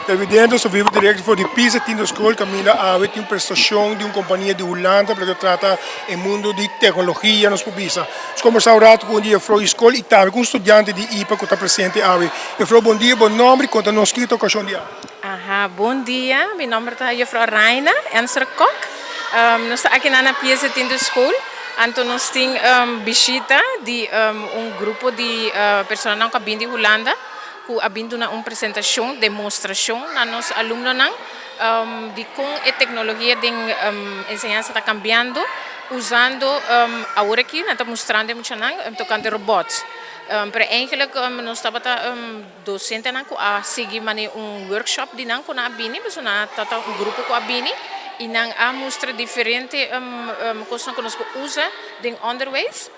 Televidente, nos ta vivo directo for di Pisa Tinto School caminda awe tin un prestacion di un compania di Hulanda pero ta trata e mundo di tecnologia nos por bisa. Nos conversa un rato cu un di juffrouw di school y tambe cu un studiante di ipa cu ta presente awe. Juffrouw, bon dia, bo nomber y conta nos ki ta ocasion di awe. Aha, bon dia, mi nomber ta juffrouw Raina Enser Kok. Nos ta aki na Pisa Tinto School, anto nos tin bishita di un grupo di personanan cu a bin di Hulanda. Ku a bin duna un presentashon, demostrashon na nos alumnonan di kon e teknologia den enseñansa ta kambiando usando awor aki nan ta mustrando e muchanan tokante robòt. Pero eigenlik nos tabata dosentenan ku a sigui manera un workshop di nan ku nan a bini pasobra nan tabata un grupo ku a bini i nan a mustra diferente kosnan ku nos por usa den onderwijs.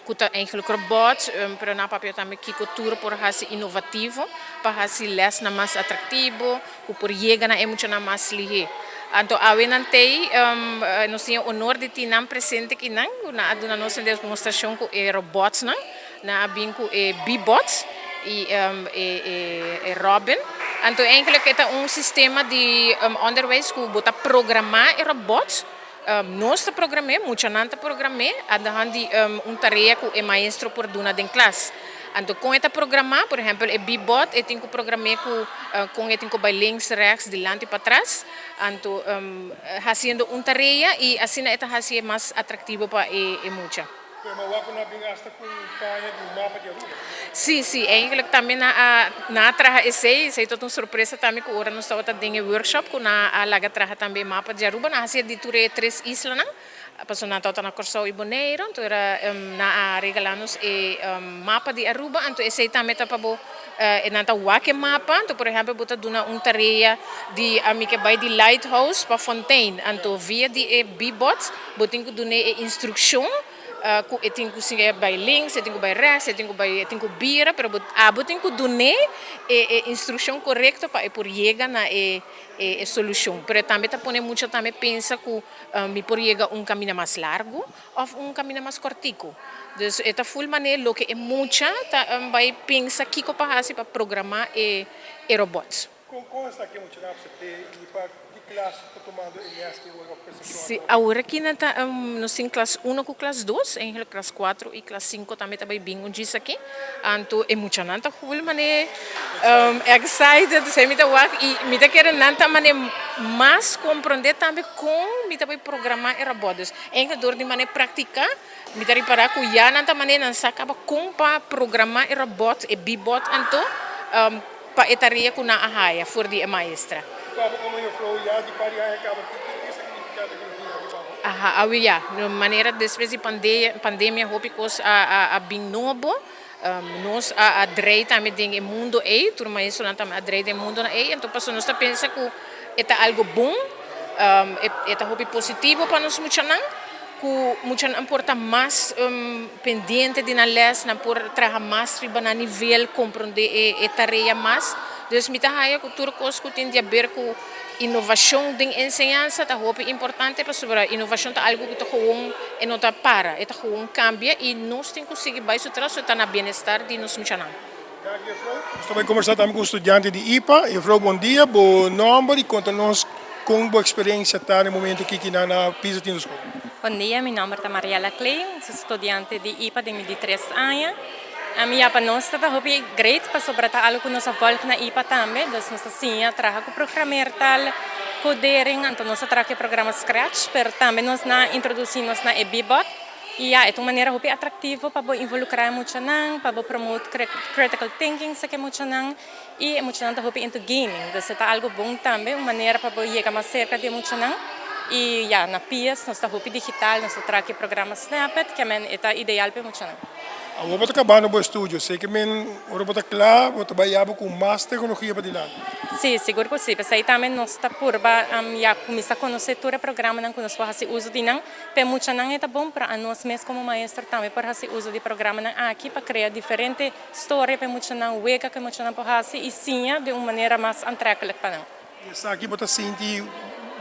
Ku ta eigenlijk robots, pero nan a papia tambe kiko tur por hasi inovativo pa hasi lèsnan mas atraktivo, ku por yega na e muchanan mas lihé. Anto awe nan t'ei, nos tin e honor di tin nan presente kinan, ku nan a duna nos un demostrashon ku e robotsnan. Nan a bin ku e Bee-bots i e Robin. Anto eigenlijk e ta un sistema di onderwijs ku bo ta programá e robots. Nos ta program'é, muchanan ta program'é aan de hand di un tarea ku e maestro por duna den klas. Anto kon e ta programá? Por ehèmpel e Bee-bot e tin ku program'é ku kon e tin ku bai links, rechts, dilanti, patras. Anto hasiendo un tarea i asina e ta hasié mas atraktivo pa e mucha. Pero ma wak ku nan a bin hasta ku un paña di un mapa di Aruba. Sí, sí, eigenlijk tambe nan a nan a traha esei, esei tabata un sorpresa tambe ku ora nos tabata den e workshop ku nan a laga traha tambe e mapa di Aruba, nan a hasi di tur e tres islanan, pasobra nan tabata na Kòrsou i Boneiru, anto era nan a regala nos e mapa di Aruba, anto esei tambe ta pa bo e nan ta wak e mapa, anto por ehèmpel bo ta duna un tarea di ami ke bai di Lighthouse pa Fontein, anto via di e Bee-bot Bo tin ku dun'é e instrukshon ku e tin ku sigui bai links, e tin ku bai rèks, e tin ku bai, e tin ku bira, pero bo abo tin ku dun'é e e instrukshon korekto pa e por yega na e e solushon. Pero e tambe ta pone mucha tambe pensa ku mi por yega un kaminda mas largu òf un kaminda mas kòrtiku. Dus e ta ful manera loke e mucha ta bai pensa kiko pa hasi pa programá e e robòt. Kon kon esaki mucha nan acepte y pa ki klas ta tumando e les di ora presentacion Si, awor aki nan ta nos tin klas uno ku klas dos, eigenlijk klas kuatro y klas sinku tambe ta bai bin un djis aki. Anto e muchanan ta hul mane excited, esei mi ta wak y mi ta kere nan ta mane mas comprende tambe kon mi ta bai programa e robot. Dus eigenlijk dor di mane practica mi ta ripara ku ya nan ta mane nan sa kaba kon pa programa e robot, e bee-bot anto. Pa e tarea ku nan a haya for di e maestra. Pabo komo juffrouw ya di par di aña kaba ki ki ta signifiká teknologia aki pabo? Aha, awe ya. No manera despues di pandemia hopi kos a a a bin nobo. Nos a a drei tambe den e mundo ei, tur maestronan tambe a drei den e mundonan ei. Anto pasobra nos ta pensa ku e ta algo bon, e ta hopi positivo pa nos muchanan. Ku muchanan por ta mas pendiente di nan les, nan por traha mas riba nan nivel, komprondé e tarea mas. Dus mi ta haya ku tur kos ku tin di aber ku inovashon den enseñansa ta hopi importante pasobra inovashon ta algu ku ta gewoon e no ta para, e ta gewoon kambia i nos tin ku sigui bai su tras so ta na bienestar di nos muchanan. Danki juffrouw. Nos ta bai kombersá tambe ku un studiante di ipa. Juffrouw bon dia, bo nòmber i konta nos kon bo eksperensia ta na e momento aki kinan na Pisa Tinto School. Bon dia, mi nòmber ta Mariela Clay, mi ta studiante di ipa den mi di tres aña. Mi ya pa nos ta ta hopi great pasobra ta algu ku nos a vòlg na ipa tambe, dus nos ta siña traha ku programeertaal, codering, anto nos a traha ku e programa Scratch, pero tambe nos na introdusí nos na e Bee-Bot. I ya, e ta un manera hopi atractivo pa bo involucra e muchanan, pa bo promote critical thinking sa ke muchanan i e muchanan ta hopi into gaming. Dus e ta algo bon tambe, un manera pa bo yega mas cerca di e muchanan. I ya, na PS nos ta hopi digital, nos ta traha ke programa Snapit, ke men e ta ideal pa e muchanan. Awor bo ta kabando bo estudio, esei ke men ora bo ta kla bo ta bai yaba ku mas teknologia padilanti? Sí, sigur ku sí. P'esei tambe nos ta purba ya kuminsá konosé tur e programanan ku nos por hasi uso di nan. P'e muchanan e ta bon, pero anos mes komo maestro tambe por hasi uso di programanan aki pa krea diferente storia p'e muchanan, wega ku e muchanan por hasi i siña di un manera mas antreklik pa nan. I esaki bo ta sinti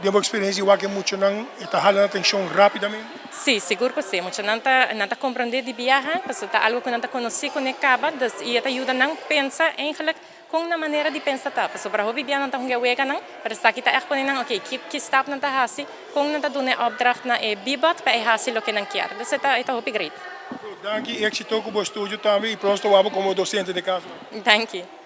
den bo eksperensia wak e muchanan e ta hala nan atenshon rápidamente? Si, sigur cu si. Muchanan ta nan ta comprende di biaha, paso ta algo cu nan ta conoci cu ne caba, dus y ta yuda nan pensa eigenlijk con na manera di pensa ta. Pasobra hopi bia nan ta hunga wega nan, pero esaki ta echt pone nan, ok, ki stap nan ta hasi, con nan ta duna opdracht na e Bee-Bot pa e hasi loke nan kier. Dus e ta hopi great. Danki, exito cu bo estudio tambe y pronto wak bo como docente di cas. Danki.